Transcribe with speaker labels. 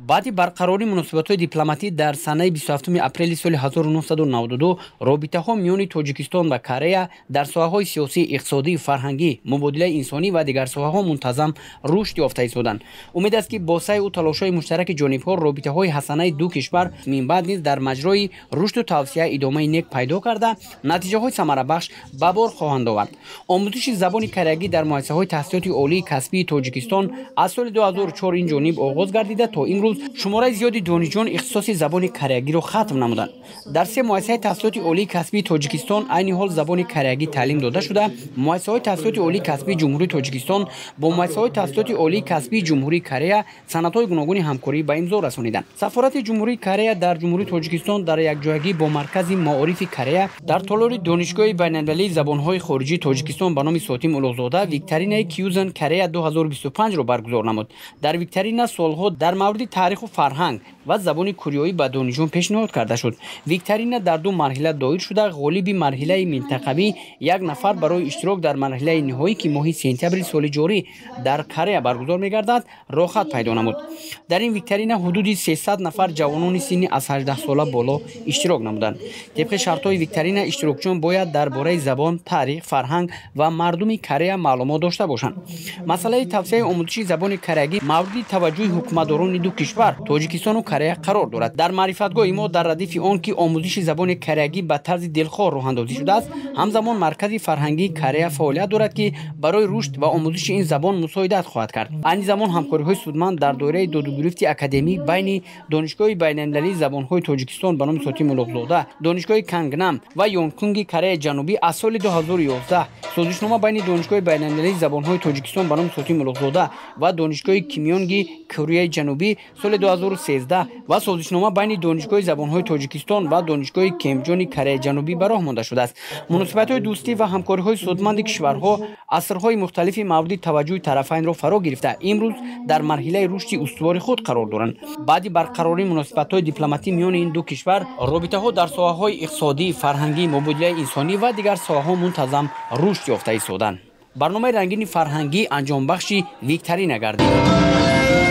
Speaker 1: Баъди барқарории муносибатҳои дипломатӣ дар санаи 27 апрели соли 1992 робитаҳо миёни Тоҷикистон ва Корея дар соҳаҳои сиёсӣ, иқтисодӣ, фарҳангӣ, мубодилаи инсонӣ ва дигар соҳаҳо мунтазам рушд ёфта истоданд. Умед аст, ки бо саъю талошҳои муштараки ҷонибҳо робитаҳои ҳасанаи ду кишвар минбаъд низ дар маҷрои рушду тавсеа идомаи нек пайдо карда, натиҷаҳои самарабахш ба бор хоҳанд овард. Омӯзиши забони кореягӣ дар муассисаҳои таҳсилоти олии касбии Тоҷикистон аз соли 2004 ин ҷониб оғоз гардида, то имрӯз шумораи зиёди донишҷӯён ихтисоси забони кореягиро хатм намуданд. Дар се муассисаи таҳсилоти олии касбии Тоҷикистон айни ҳол забони кореягӣ таълим дода шуда, муассисаҳои таҳсилоти олии касбии Ҷумҳурии Тоҷикистон бо муассисаҳои таҳсилоти олии касбии Ҷумҳурии Корея санадҳои гуногуни ҳамкорӣ ба имзо расониданд. Сафорати Ҷумҳурии Корея дар Ҷумҳурии Тоҷикистон дар якҷоягӣ бо Маркази маорифи Корея дар толори Донишгоҳи байналмилалии забонҳои хориҷии Тоҷикистон ба номи Сотим Улуғзода викторинаи Кюзен Корея 2025-ро баргузор намуд. Дар викторина суолҳо дар мавриди таъриху фарҳанг ва забони кореёӣ ба донишҷӯён пешниҳод карда шуд. Викторина дар ду марҳила доир шуда, ғолиби марҳилаи минтақавӣ як нафар барои иштирок дар марҳилаи ниҳоӣ, ки моҳи сентябри соли ҷорӣ дар Корея баргузор мегардад, роҳхат пайдо намуд. Дар ин викторина ҳудуди 300 нафар ҷавонони синни аз 18 сола боло иштирок намуданд. Тибқи шартҳои викторина иштирокчиён бояд дар бораи забон, таърих, фарҳанг ва мардуми Корея маълумот дошта бошанд. Масъалаи тавсеаи омӯзиши забони кореягӣ мавриди таваҷҷӯҳи ҳукуматдорони ду кишвар, Тоҷикистону Корея, қарор дорад. Дар маърифатгоҳи мо дар радифи он ки омӯзиши забони кореягӣ ба тарзи дилхоҳ роҳандозӣ шудааст, ҳамзамон Маркази фарҳангии Корея фаъолият дорад, ки барои рушд ва омӯзиши ин забон мусоидат хоҳад кард. Айни замон ҳамкориҳои судманд дар доираи додугирифти академӣ байни Донишгоҳи байналмилалии забонҳои Тоҷикистон ба номи Сотим Улуғзода, Донишгоҳи Кангнам ва Йонкунги Кореяи Ҷанубӣ аз соли 2011, созишнома байни Донишгоҳи байналмилалии забонҳои Тоҷикистон ба номи Сотим Улуғзода ва Донишгоҳи Кимёнги Кореяи Ҷанубӣ соли 2013 ва созишнома байни Донишгоҳи забонҳои Тоҷикистон ва Донишгоҳи Кемҷони Кореяи Ҷанубӣ ба роҳ монда шудааст. Муносибатҳои дӯстӣ ва ҳамкориҳои судманди кишварҳо асрҳои мухталифи мавриди таваҷҷӯҳи тарафайнро фаро гирифта, имрӯз дар марҳилаи рушди устувори худ қарор доранд. Баъди барқарории муносибатҳои дипломатӣ миёни ин ду кишвар робитаҳо дар соҳаҳои иқтисодӣ, фарҳангӣ, мубодилаи инсонӣ ва дигар соҳаҳо мунтазам рушд ёфта истоданд. Барномаи рангини фарҳангӣ анҷомбахши викторина гардид.